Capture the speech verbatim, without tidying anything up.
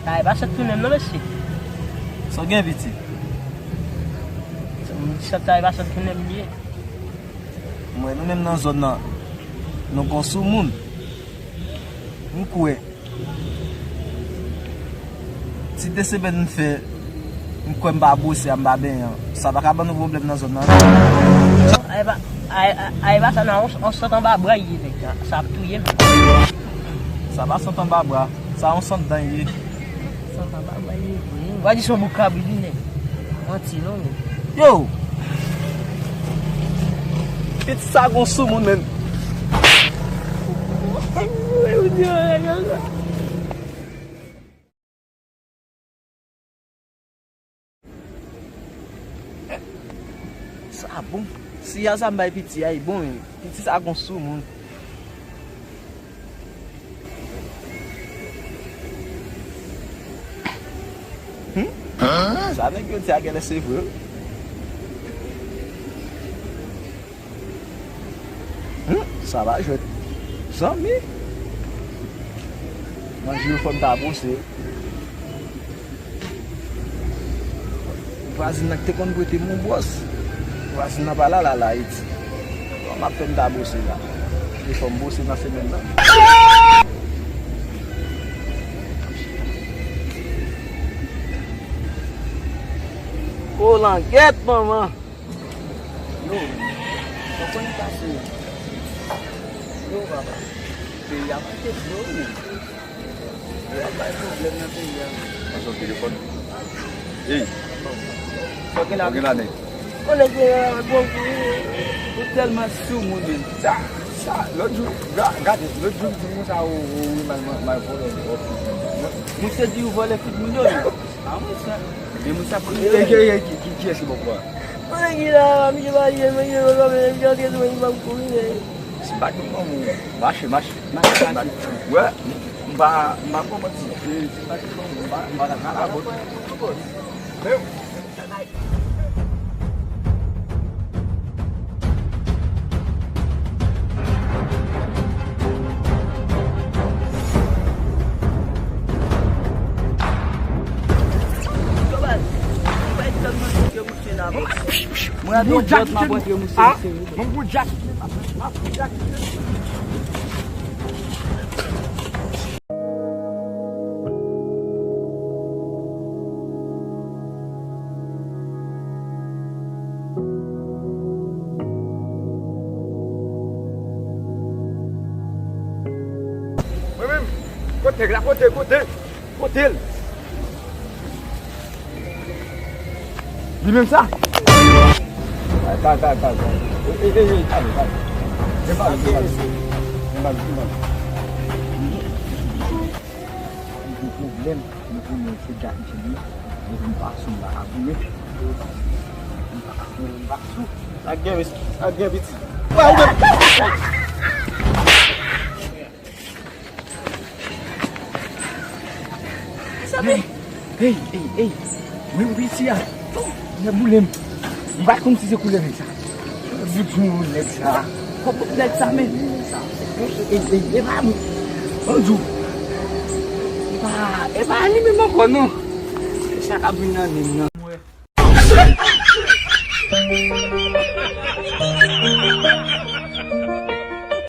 Sa e pa sot tounen m non, mesye. Sa w gen, piti? Sa e pa sot tounen m li ye. M wè nou menm nan zòn nan, nou gon soumoun. M kwè. Ti de semèn m fè, m kwè m pa bwose a, m pa benyen an. Sa pa ka ban nou pwoblèm nan zòn nan, non? Ay pa, ay, ay, ay pa sa nan, on, on sant anba bra ye, nèg. Sa, sa ap touye m. Sa pa sant anba bra. Sa on sant dan ye. Sant anba bra ye vre. Ou pa di se on bout kabrit li, nèg. Manti, non, men. Yo! Piti sa gon soumoun, menm. Sa bon. Si a sa m bay piti a, e bon, men. Piti sa gon soumoun. Hmm? Sa nèg yo di a genlè se vre. Hmm, sa pa jwèt. Zanmi. Manje yo fò m ta bwose. Vwazin nan ki te konn prete m yon bwòs. Vwazin nan pa la, la, la, Ayiti. Bon, m ap fè m ta bwose la. Li fò m bwose nan semèn nan. O langèt, manman! Yo, ou konn pase. Yo, papa. Peyi a manke dlo, men. Yo ap bay pwoblèm nan peyi a. Pase yon telefòn. Ey. Sa w gen la, nèg? Ou nèg gen bon kou. Ou tèlman soumoun, men. Sa, sa, lòt jou, ga-, gade, lòt jou, m di moun sa, ou, ou, ou, mal, mal, mal vòlè, ou, ou, ou. Moun te di ou vòlè tout moun yo, men. Ah, mwen sa. Men mwen sa pou... Ey, ey, ey, ki, ki, kiyès ki bò kou a? Mwen ki la, misye pa ye, mwen ki la, misye antre sou mwen, li ban m kouri, men. Se pa tout moun, mache, mache. Mache, mache. Wè, m pa, m pa konprann si se, se pa tout moun, m pa, m pa nan la bòt. Men, Mwen ap yon djòt m ap antre misye, mesye. Mwen gon djòt. Mwen menm, kote nèg la, kote, kote, kote l? Li menm sa? Kal, kal, kal, kal, kal. E, e, e, e, kal, kal. Vin pale, vin pale. Vin pale, vin pale. Mwen gen pwoblèm, mwen konnen se gad misye li. Mwen vin pa sou, m pa ka goumen. M pa ka goumen, m pa sou. Sa gen, mesye, sa gen, piti. Wè, ou menm. Ey, ey, ey, ey. Mwen piti a. Nèg boule m. M pa konn si se koulè nèg sa. Bout moun nèg sa. Kòb bout nèg sa, men. Ey, ey, ey, e pa m. Bonjou. E pa, e pa li menm ankò, non. E sa k ap vin nan men m nan.